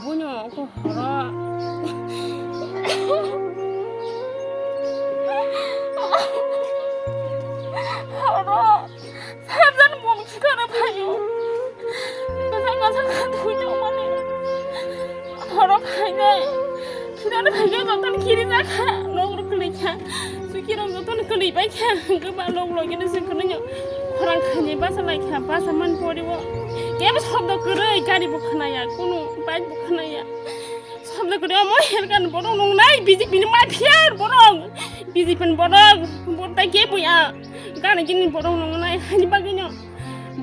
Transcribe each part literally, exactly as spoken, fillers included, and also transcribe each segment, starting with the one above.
Buino ko horo. Horo. Sabjan bom khikana phayo. Kasa kasa kha thui jong mane. Horo phainai. Khikana phayo joton khiri jakha. Nogro klikha. Sukirok jotono kwlwi bai kha, hwnkhe ba log logino se kwlwino khorang khainai basa lai kha, basa man poriwo. Kebo shobdo kwrwi, gari bo khnaya, kunu bike bo khnaya. Shobdo kwrwi omo helkan borok nungnai, B J P ni mafia borok, B J P ni borok, borok tai kebo ya, gana gini borok nungnai, hani bagwino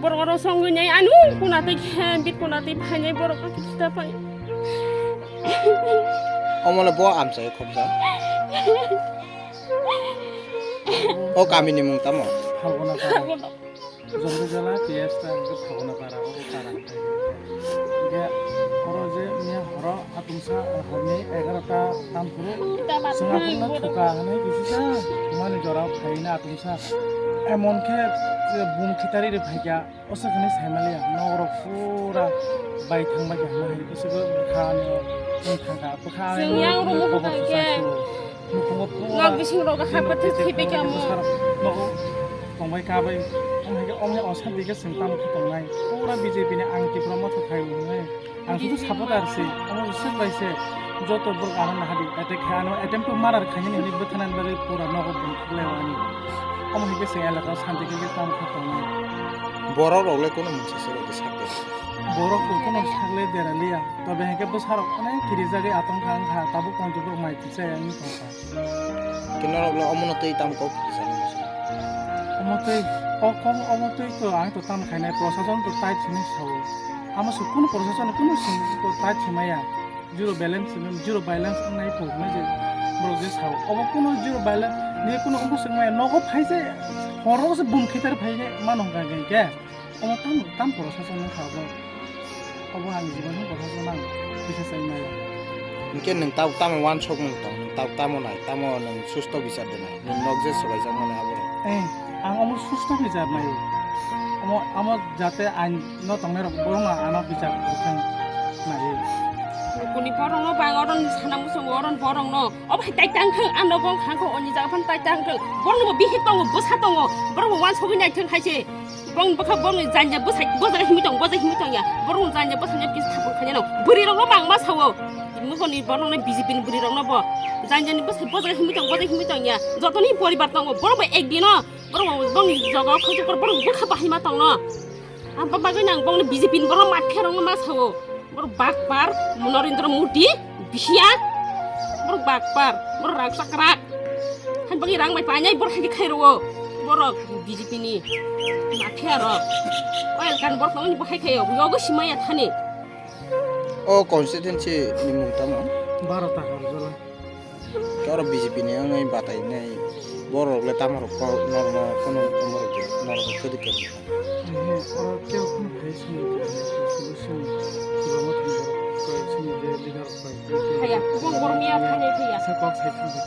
borok oro songwi nai, anu kuna tai khe, bit kuna tai phainai borok khe kita pai. Omo le bo amchai khobja. O kamini mung tamo? Phalguna para. Phalguna. Jombe jala P S ta hwnkhe Phalguna para, o para. Hwnkhe oro je miya horo atungsa horni egarota tamphuru. Chwng aphuru thuka hwnwi kisa thumani jora phaina atungsa. Emon khe je bum khitari rw phaikha. Oso hwnwi saimaliya, nokrok pura bai thangbai kha hwnwi, bwswgo bwkha ani o wng thangkha, bwkha ani Chwng yang rwmukha khe. Nukhungo pura nok bising rok ha pathak thwibai kha mo. Nogo tongbai kabai, wng hai khe omo hai osanti khe chwng tamo khe tongnai, pura B J P ni ang Tipra Motha khai hwnwi, ang sudu supporter se, omo swk bai se, joto borok ano nahadi, attack khai ano, attempt to murder khainani hwnwi bwthanani bagwi pura nogo bum khuklai o ani. Omo hai khe chwng elaka o santi khe khe tamo khe tongnai. Borok rok le kunu mungsa se rok sak de. Borok rok kunu sak le dera liya. Tobe hai khe bwsa rok onek kirijagwi atong kha wng kha. Tabuk pon borok mai tisa ya wng tong kha. Khe norok le omo no twi tam kok kisa ni musa. Omo twi kok kok omo twi to ang to tam khainai prosason to tai sini sao. Amo se kunu prosason kunu sing to tai simaya. Zero balance, zero balance wngnai phunuknai je borok je sao. Obo kuno zero balance ni kuno wngkha swngmaya nogo phai se horo se bum khitar phai se mano hwnkha hwnkha khe. Omo tam, tam borok sacha wngkha obo. Obo ang jibon no borok sacha nang bisa chai maya. Hwnkhe nwng tabuk tamo uansuk nwng tong, nwng tabuk tamo nai, tamo nwng susto bichar de nai, nwng nok je swbaijak mani abo rok. Eh, ang omo susto bichar naio. Omo, omo jate ain no tongnai rok borok no ano bichar kwthang naiwi. Kuni borok no bang oron sana muchungo oron borok no. Obo hai tai tang thang ano gong khang kho oni jaga phan tai tang thang. Borok no bihik tongo bwsa tongo. Borok bo uansugwi nai thang hai se. Borok bwkha borok ni janja bwsa bojaga himwi tong bojaga himwi tong ya. Borok no janja bwsa ni kisa thapung khanya no. Bwrwi rok no bang ma sao. Nukoni borok no B J P ni bwrwi rok no bo. Janja ni bwsa bojaga himwi tong bojaga himwi tong ya. Joto ni poribar tongo. Borok bo ek dino. Borok bongni jogao khaijakbar borok bwkha bahai ma tongno. Abo bagwi nang bongni B J P ni borok mafia rokno ma sao. Borok bakpar, Narendra Modi, bisiya. Borok bakpar, borok rang chakrak. Hai bagwi rang bai painai borok hai khe khai rwo. Borok B J P ni mafia rok. Oil kan borok nangni bo hai khayo. Yogo simaya thani. O constituency ni mung tamo? Baro ta Karjala. Khe oro B J P ni wngwi batai nai borok le tamo rok kok norok no kheno tamo rok di norok no khedi khe. Ehe, oro kebo kheno phai sini khe solution kibangma thang borok koi sini je leader rok koi. Haya, kubun borok miya thani phiya. Sa kok sai thang khe.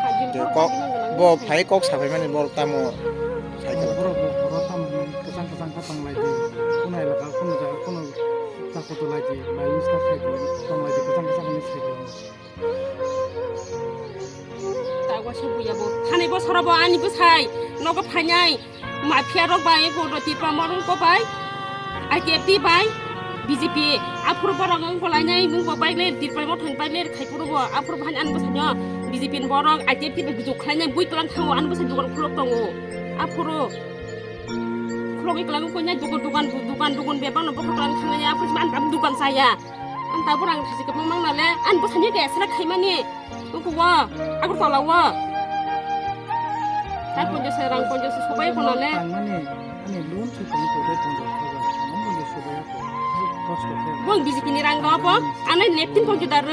Hajin je borok kok hajin nang bo nang phai kok sabai mani borok tamo sai khe. Borok bo borok tamo kwchang kwchang kha tong lai di. Kuno elaka kuno jaga kuno ta koto lai di. Bai mister khai di. Tong lai di kwchang kwchang ni sai di. Tagwa se buya bo. Thani bosoro bo ani bwsai nogo phainai. Mafia rok bai ko roti pamor ko bai. I T F T bai. B J P. Aphuru borok wng kolainai wng bo bai le tirpai mo thang bai le khai phuru bo. Aphuru bhani ani bwsai no B J P ni borok I T F T bai bujuk khlainai bui tlang thango ani bwsai dukan khulok tongo. Aphuru khulogwi klang ko nai dukan dukan dukan dukan bebak no bokha klang thangnai aphuru ani dukan saya. Ang tabuk rang thasi kwbangma mangna le, ani bwsani kaya selek khaimani. Nukugo, Agartala o. Tai ponchash rang ponchash sobai kono le. Tangmani, ani loan se tong ko de ponchash hajar. Ang bo le sobai ko. Kosto khe. Bong B J P ni rang do bo. Ang nai neptin ponchash dar.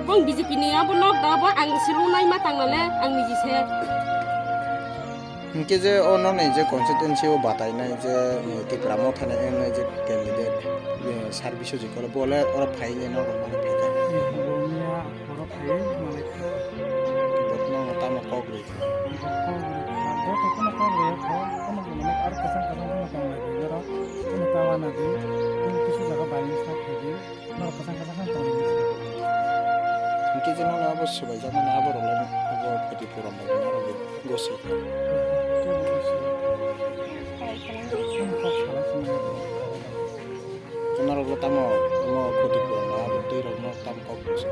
Bong B J P ni abo nok do bo. Ang silu nai ma tang na le. Ang niji se. Hinkhe je o nokni je constituency o batainai je, eh, Tipra Mothani wngnai je candidate, eh, Sir Biswajit Kola, bo le oro phai hinwi nogo mani phaikha. Bo miya oro phai manai kha. Bo no tamo kok rwi kha. Kok rwi kha. Bo to kono kok rwi kha. Kono kono aro kwchang kwchang kono tong lai di oro. Kono ta wana di. Kono kisu jaga balance ta khai di. Norok kwchang kwchang khe Swbaijakmani aborok le abo khoti puron rok ni aro gosi. Norok bo tamo omo khoti puron rok abo twi rok no tam kok gosi.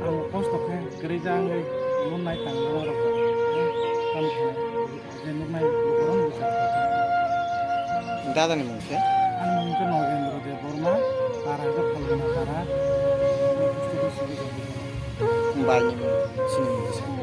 Ang kosto khe kwrwi ja wngwi loan nai tang norok tamo khe je nuknai borok no bwsajak. Dada ni mung khe? Ani mung khe Nogendra Debbarma, para hwnkhe Phalguna para. Bai ni mung, chini mung khe?